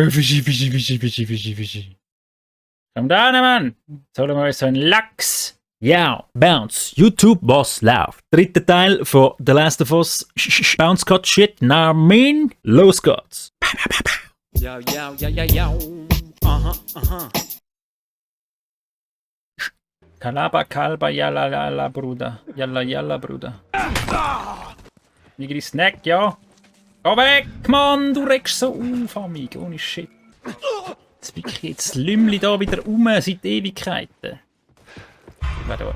Fischi. Komm da, Mann. Jetzt holen wir uns so einen Lachs. Ja, Bounce. YouTube Boss läuft. Dritter Teil von The Last of Us. Bounce got shit. Now mean. Los geht's. Ja. Aha. Kalaba, yalla, Bruder. Yalla, Bruder. Nigri Snack, ja. Geh weg, Mann, du regst so auf, Amig, ohne Shit. Jetzt wirklich jetzt Lümmli da wieder rum, seit Ewigkeiten. Wer da?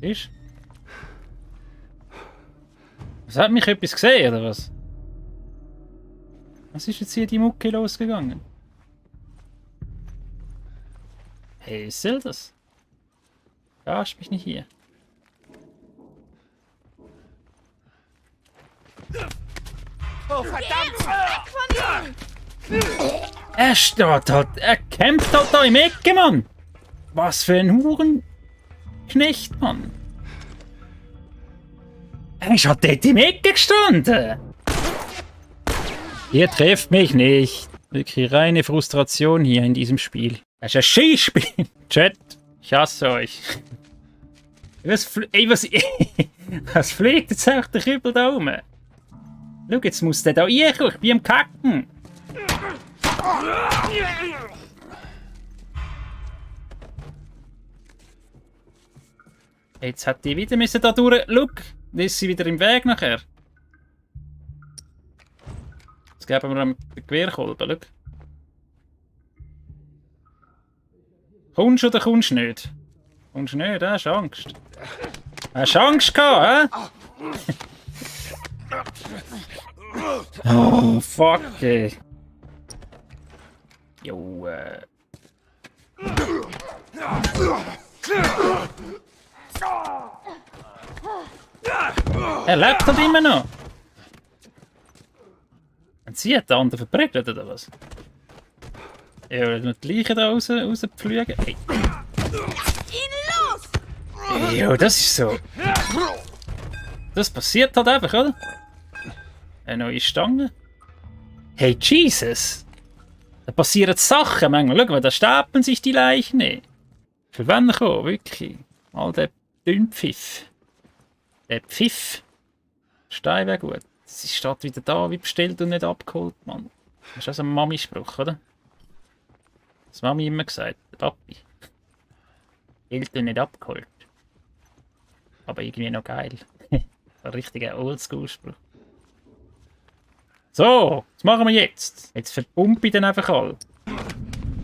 Siehst du? Was hat mich etwas gesehen, oder was? Was ist jetzt hier die Mucke losgegangen? Hey, was soll das? Verarsch mich nicht hier. Oh, verdammt! Weg von ihm! Er steht halt, er kämpft halt da im Ecke, Mann! Was für ein Hurenknecht, Mann! Er ist halt dort im Ecke gestanden! Ihr trefft mich nicht. Wirklich reine Frustration hier in diesem Spiel. Das ist ein Skispiel! Chat, ich hasse euch. Was fliegt jetzt auch der Kübel da rum? Schau, jetzt muss der da reinkommen, ich bin am Kacken. Jetzt hat die wieder müssen da durch. Schau, dann ist sie wieder im Weg nachher. Jetzt geben wir ihm den Gewehrkolben, schau. Kommst du oder kommst du nicht? Kommst du nicht, hast du Angst? Hast du Angst gehabt, hä? Oh, fuck, ey. Jo, Er lebt halt immer noch. Und sie hat den anderen verprügelt, oder was? Ja, noch die Leichen da rauspflügen. Hey. Jo, das ist so. Das passiert halt einfach, oder? Eine neue Stange. Hey, Jesus! Da passieren Sachen manchmal. Schau mal, da stapeln sich die Leichen nicht. Für wen kommen, wirklich. All der Dünnpfiff. Der Pfiff. Stein wäre gut. Sie steht wieder da, wie bestellt und nicht abgeholt, Mann. Das ist also ein Mami-Spruch, oder? Das Mami immer gesagt. Der Papi. Bestellt und nicht abgeholt. Aber irgendwie noch geil. Ein richtiger Oldschool-Spruch. So, was machen wir jetzt? Jetzt verpumpe ich den einfach all.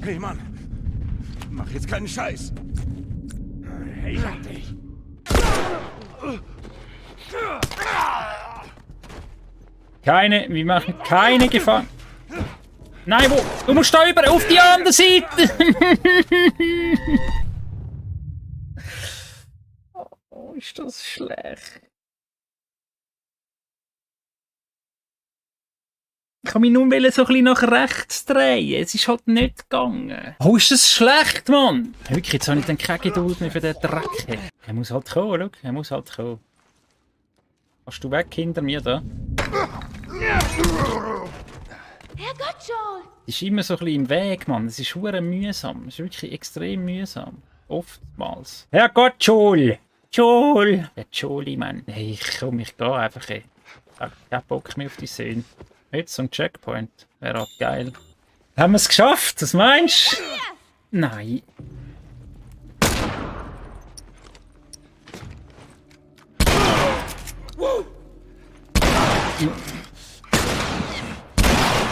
Hey Mann, mach jetzt keinen Scheiß. Hey, dich. Wir machen keine Gefahr. Nein, wo? Du musst da über auf die andere Seite. Oh, ist das schlecht. Ich kann mich nur so ein bisschen nach rechts drehen. Es ist halt nicht gegangen. Oh, ist das schlecht, Mann! Wirklich, jetzt habe ich dann keine Geduld mehr für den Dreck. Er muss halt kommen, schau. Er muss halt kommen. Kannst du weg hinter mir da? Herrgott, Joel! Das ist immer so ein bisschen im Weg, Mann. Es ist verdammt mühsam. Es ist wirklich extrem mühsam. Oftmals. Herrgott, Joel! Joel! Der Joeli, Mann. Hey, komm, ich gehe einfach. Ey. Ich habe keinen Bock mehr auf die Söhne. Jetzt so ein Checkpoint. Wäre halt geil. Haben wir es geschafft? Was meinst du? Nein.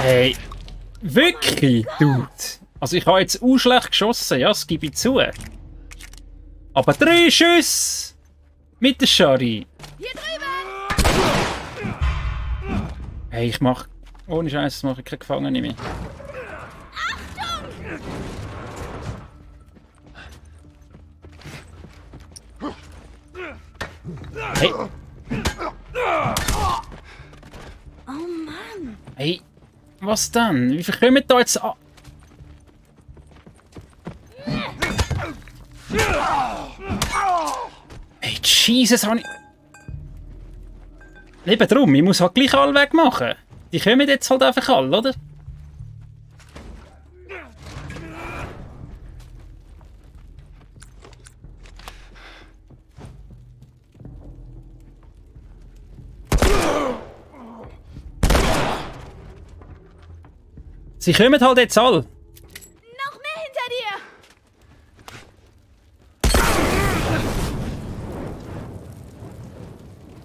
Hey. Wirklich, Dude? Also ich habe jetzt auch schlecht geschossen, ja, das gebe ich zu. Aber 3 Schüsse! Mit der Schari. Hier drüben! Hey, ich mach... Ohne Scheiß, das mache ich keine Gefangene mehr. Hey! Oh Mann! Hey! Was denn? Wie viel kommen da jetzt an? Hey, Jesus, habe ich... Eben drum, ich muss halt gleich alle wegmachen. Die kommen jetzt halt einfach alle, oder? Sie kommen halt jetzt alle. Noch mehr hinter dir!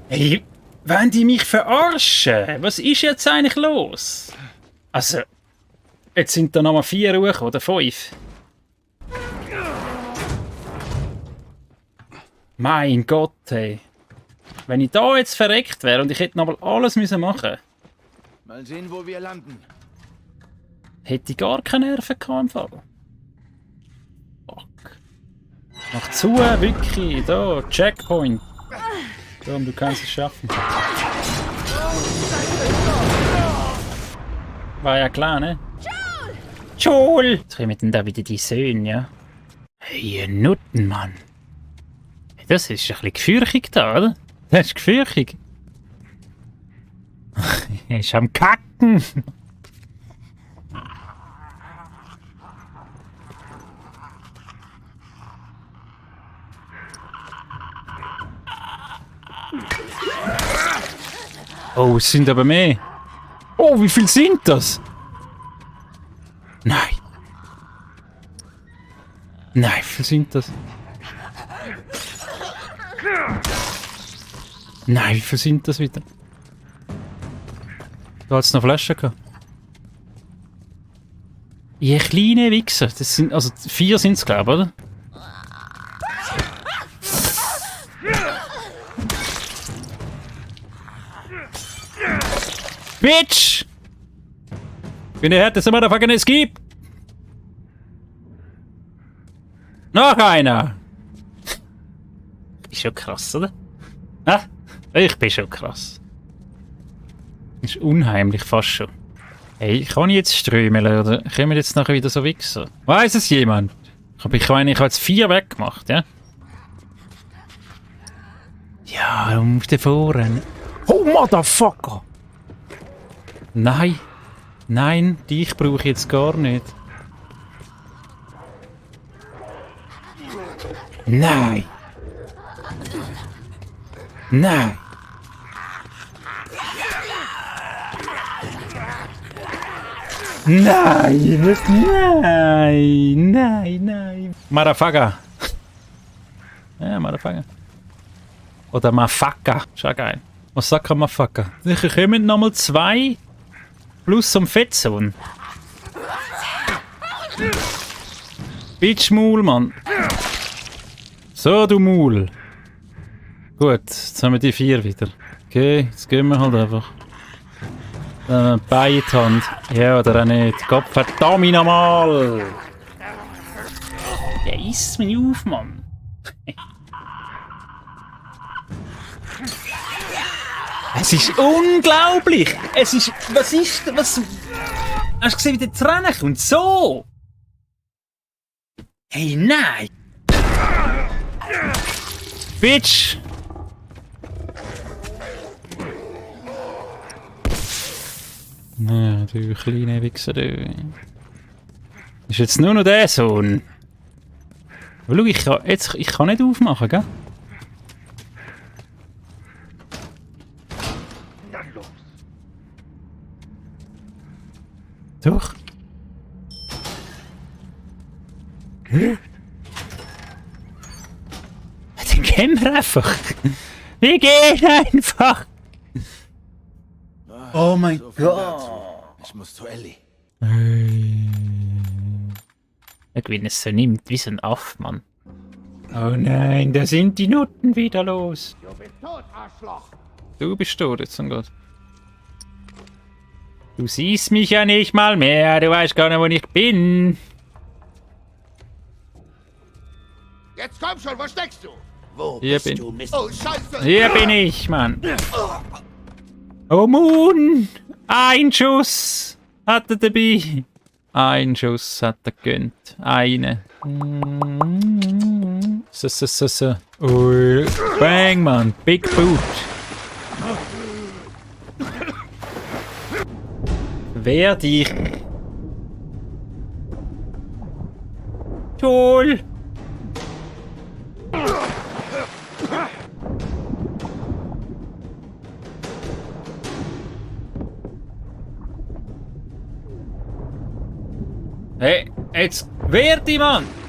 Hey, wollen die mich verarschen? Was ist jetzt eigentlich los? Also, jetzt sind da nochmal 4 hoch oder 5. Mein Gott, hey. Wenn ich da jetzt verreckt wäre und ich hätte nochmal alles machen müssen, Mal sehen, wo wir landen. hätte ich gar keine Nerven gehabt im Fall. Fuck. Mach zu, Vicky, da, Checkpoint. Komm, du kannst es schaffen. War ja klar, ne? Joel! Jetzt kommen denn da wieder die Söhne, ja? Hey, ihr Nutten, Mann. Hey, das ist ein bisschen gefürchig da, oder? Das ist gefürchig. Er ist am Kacken. Oh, es sind aber mehr. Oh, wie viel sind das? Nein. Nein, wie viel sind das? Nein, wie viel sind das wieder? Da hat es noch Flaschen gehabt. Ihr kleine Wichser. Das sind, also 4 sind es, glaube ich, oder? Bitch! Bin der härteste Motherfucker, den es gibt! Noch einer! Ist schon krass, oder? Ah, ich bin schon krass. Ist unheimlich fast schon. Hey, kann ich jetzt strömeln oder kommen jetzt nachher wieder so Wichser? Weiss es jemand? Ich meine, ich habe jetzt 4 weggemacht, ja? Ja, du musst da vorne. Oh, Motherfucker! Nein. Nein, dich brauche ich jetzt gar nicht. Nein. Nein. Nein. Nein. Nein. Nein. Motherfucker. Ja, Motherfucker. Oder Mafaka. Ist auch geil. Was sagt man Mafaka? Sicher kommen nochmal 2 plus zum Fettsohn. Bitch Maul, Mann. So, du Maul. Gut, jetzt haben wir die 4 wieder. Okay, jetzt gehen wir halt einfach. Bein in die Hand. Ja, oder auch nicht. Gott verdammt nochmal! Der isst mich auf, Mann. Es ist unglaublich! Es ist... Was ist... Was... Hast du gesehen, wie der Tränen kommt? So! Hey, nein! Bitch! Na, du kleine Wichser, du. Ist jetzt nur noch der Sohn. Aber schau, ich kann nicht aufmachen, gell? Doch. Hä? Den kennen wir einfach. Wir gehen einfach. Oh mein Gott. Ich muss zu Ellie. Wenn es so nimmt, wie so ein Aff, Mann. Oh nein, da sind die Nutten wieder los. Du bist tot, Arschloch. Du bist tot, jetzt oh Gott. Du siehst mich ja nicht mal mehr, du weißt gar nicht, wo ich bin. Jetzt komm schon, wo steckst du? Wo Hier bist bin- du, Mist? Oh, Scheiße. Hier bin ich, Mann. Oh Moon! Ein Schuss hat er dabei. Ein Schuss hat er gegönnt. Eine. So. Ui. Bang, Mann. Big Boot. Wehr dich. Toll. Hey, jetzt wehr dich, Mann!